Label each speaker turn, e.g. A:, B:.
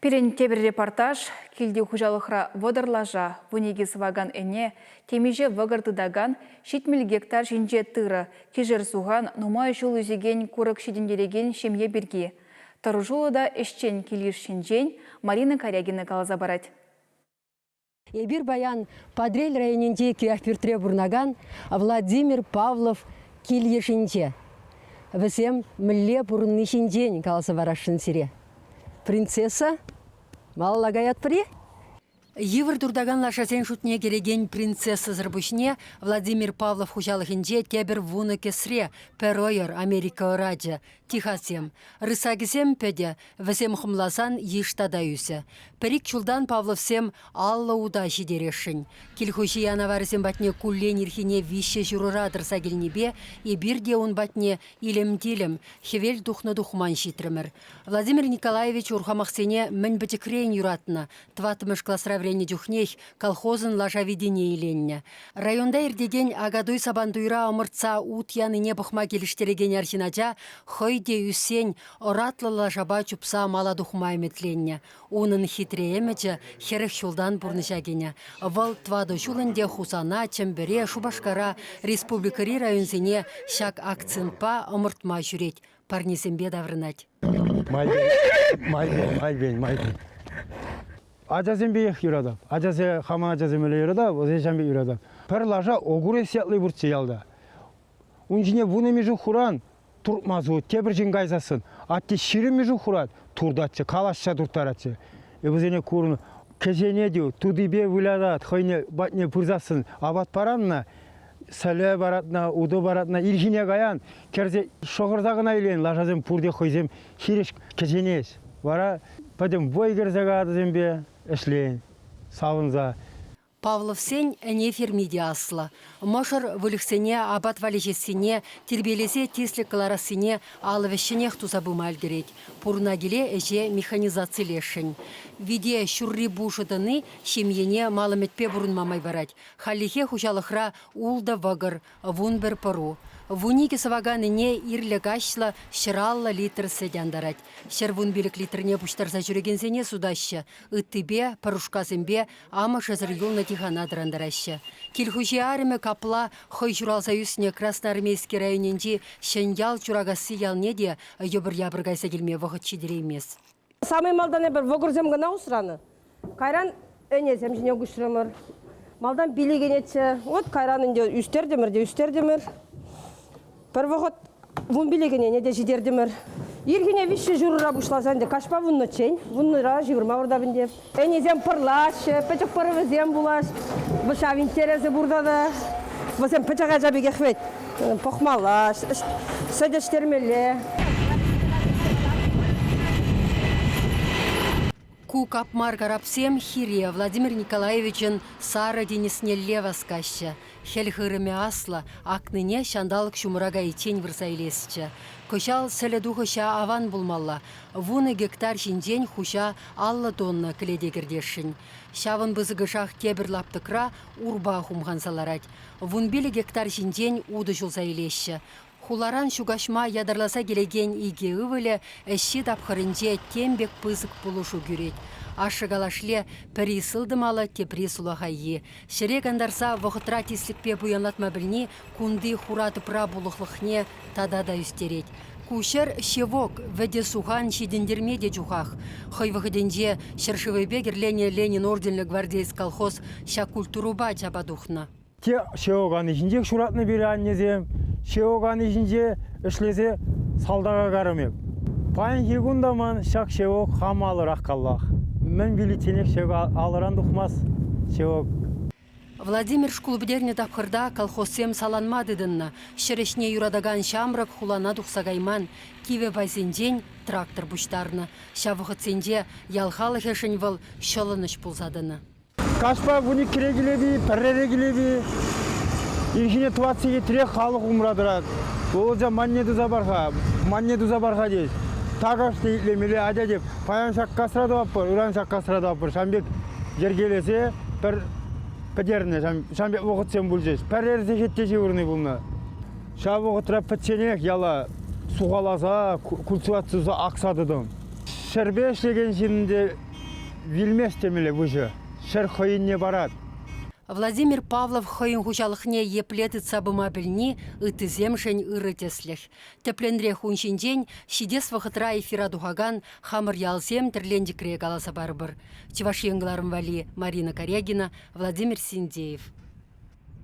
A: Пирӗн тепӗр репортаж килти хуҫалӑхра 30 лаша, 12 сӑвакан ӗне, темиҫе вӑкӑр тытакан, 70 гектар ҫинче тырӑ, кишӗр-сухан, нумай ҫул ӳсекен курӑк ҫитӗнтерекен ҫемье пирки. Тӑрӑшуллӑ та ӗҫчен кил-йыш ҫинчен Марина Карягина каласа парать.
B: Эпир паян Патӑрьел районӗнчи Киахпӳртре пурӑнакан Владимир Павлов кил-йышӗнче. Вӗсем мӗнле пурӑнни ҫинчен каласа парасшӑн сире. Принцесса, малалла каятпӑр-и? Йывӑр туртакан лашасен шутне кӗрекен принцессӑсӑр пуҫне Владимир Павлов хуҫалӑхӗнче тепӗр 10 кӗсре, пӗр ӑйӑр Америка ӑрачӗ, тихасем. Рысакӗсем пӗтӗ, Вӗсем хӑмласан йыш тата ӳсӗ. Пӗр-ик ҫултан Павловсем 50 ута ҫитересшӗн. Кил хуҫи янаварӗсем патне куллен ирхине виҫҫе ҫурӑра тӑрса килнипе эпир те ун патне илем-тилӗм, хӗвел тухнӑ-тухман ҫитрӗмӗр. Владимир Николаевич урхамахсене мӗн пӗчӗкрен юратнӑ. Тӑваттӑмӗш класра вӗреннӗ чухнех колхозӑн лаша витине иленнӗ. Районта иртекен Акатуй-Сабантуйра ӑмӑртса ут янине пӑхма килӗштерекен арҫын ача хӑй те ӳссен ӑратлӑ лашапа чупса мала тухма ӗмӗтленнӗ. Унӑн хитре ӗмӗчӗ 40 ҫултан пурнӑҫа кӗнӗ. Вӑл тӑватӑ ҫул ӗнтӗ Хусана, Чӗмпӗре, Шупашкара, республикӑри районсене ҫак акцентпа ӑмӑртма ҫӳрет, парнесемпе таврӑнать.
C: Майпен, майпен, майпен. Ачасемпех юратап. Ачасем, хама ачасемпе юратап, вӗсен ҫампе юратап. Пӗр лаша огурец ятли пурччӗ ялта. Ун ҫине вунӑ хуран туртмасу, тепӗр ҫын кайсассӑн атте 20 хурать, туртатчӗ, калаҫса турттаратчӗ. Вӗсене курнӑ. Кӗҫене те тутипе вылятать, хӑйне патне пырсассӑн апат паранна, сӗлӗ паратна, утӑ паратна, ирхине каян, кӗрсе шӑхӑрса кӑна илен, лашасем пурте хӑйсем хирӗҫ кӗҫенеҫ. Вара пӗтӗм вӑй кӗрсе каятӑсемпе ӗҫлен, савӑнса.
B: Павловсен ӗне ферми те аслӑ. Мӑшӑр выльӑхсене апат валеҫессине, тирпейлесе тислӗк кӑларассине алӑ вӗҫҫӗнех туса пыма ӗлкӗрет. Пурӑна-киле ӗҫе механизацилесшӗн. Вите ҫурри пушӑ тӑни ҫемьене мал ӗмӗтпе пурӑнма май парать. Хальлӗхе хуҫалӑхра ултӑ вӑкӑр, 11 пӑру. 12 сӑвакан ӗне ирлӗ-каҫлӑ 150 литр сӗт антарать. 115 литрне пуҫтарса ҫӳрекенсене сутаҫҫӗ. Ыттипе, пӑрушкасемпе амӑшӗсӗр юлнӑ тихана тӑрантараҫҫӗ. Кил хуҫи арӑмӗ капла хӑй ҫуралса ӳснӗ Красноармейски районӗнчи Ҫӗньял Чуракасси ялне те йӑпӑр-япӑр кайса килме вӑхӑт ҫитереймест.
D: Самый малтан эпир вӑкӑрсем кӑна усранӑ. Кайран ӗнесем ҫине куҫрӑмӑр. Малтан пилӗк ӗнеччӗ. Вот кайран ӗнтӗ ӳстертӗмӗр те ӳстертӗмӗр. Пӗр вӑхӑт 15 ӗнене те ҫитертӗмӗр. Ирхине виҫҫӗ ҫурӑра пуҫласа ӗнтӗ каҫпа вуннӑччен, вуннӑра ҫывӑрма выртап ӗнтӗ. Ӗнесем пӑрлаҫҫӗ, пӗчӗк пӑрӑвӗсем пулаҫ. Ҫав интересӗ пур тата. Вӗсем пӗчӗк ача пекех вӗт. Пӑхмалла, сӗт ӗҫтермелле.
B: Ку капмар карапсем хире Владимир Николаевичӑн Сарӑ тинӗснелле васкаҫҫӗ. Хӗл хырӑмӗ аслӑ, акнине ҫанталӑк ҫумӑра кайиччен вырса илесчӗ. Кӑҫал сӗлӗ тухӑҫа аван пулмалла. 10 гектар ҫинчен хуҫа 50 тонна кӗлете кӗртесшӗн. Ҫавӑн пысӑкӑшах тепӗр лаптӑкра урпа хумханса ларать. 15 гектар ҫинчен утӑ ҫулса илеҫҫӗ. Хуларан ҫу каҫма ятарласа килекен икӗ ывӑлӗ ӗҫҫи тапхӑрӗнче тем пек пысӑк пулӑшу кӳрет. Ашшӗ калашле, пӗри сылтӑм алӑ, тепри сулахаййи. Ҫӗре кантарса вӑхӑтра тислӗкпе пуянлатма пӗлни кунти хура тӑпра пулӑхлӑхне тата та ӳстерет. Ку ҫӗр ҫевок, вӗтӗ сухан ҫитӗнтерме те чухах. Хӑй вӑхӑтӗнче ҫӗршывӗпе кӗрленӗ Ленин орденлӗ гвардеец колхоз ҫак культурӑпа чапа тухнӑ.
C: Те ҫевок ани ҫинчех ҫуратнӑ пире аннесем, ҫевок ани ҫинче ӗҫлесе салтака карӑм эп. Паянхи кун та ман ҫак ҫевок хам алӑрах каллах. Мӗн виличченех ҫевок алӑран тухмасть ҫевок.
B: Владимир шкул пӗтернӗ тапхӑрта колхозсем саланма тытӑннӑ. Ҫӗр ӗҫне юратакан ҫамрӑк хулана тухса кайман, кивӗ пайсенчен трактор пуҫтарнӑ. Ҫав вӑхӑтсенче ял халӑхӗшӗн вӑл ҫӑлӑнӑҫ пулса тӑнӑ.
C: Каҫпа 12-ре килеп-и, пӗррере килеп-и, ирхине тӑват сехетре халӑх умра тӑрать. Володя манне туса пар-ха, манне туса пар-ха тет. Такашне итлемелле, атя теп, паян ҫак касра тӑватпӑр, ыран ҫак касра тӑватпӑр. Ҫавӑн пек йӗркелесе пӗр пӗтернӗ, ҫавӑн пек вӑхӑтсем пулчӗҫ. Пӗрер сехет те ҫывӑрни пулнӑ. Ҫав вӑхӑтра пӗчченех яла сухаласа, культиваци туса акса тӑтӑм. Ҫӗрпе ӗҫлекен ҫын те. вилмест темелле выҫӑ. Ҫӗр хӑйӗнне парать.
B: Владимир Павлов хӑйӗн хуҫалӑхне епле тытса пыма пӗлни ыттисемшӗн ырӑ тӗслӗх. Тӗплӗнрех ун ҫинчен ҫитес вӑхӑтра эфира тухакан Хамӑр ялсем тӗрленчӗкре каласа парӑпӑр. Чӑваш Ен кӑларӑм валли Марина Карягина, Владимир Синдеев.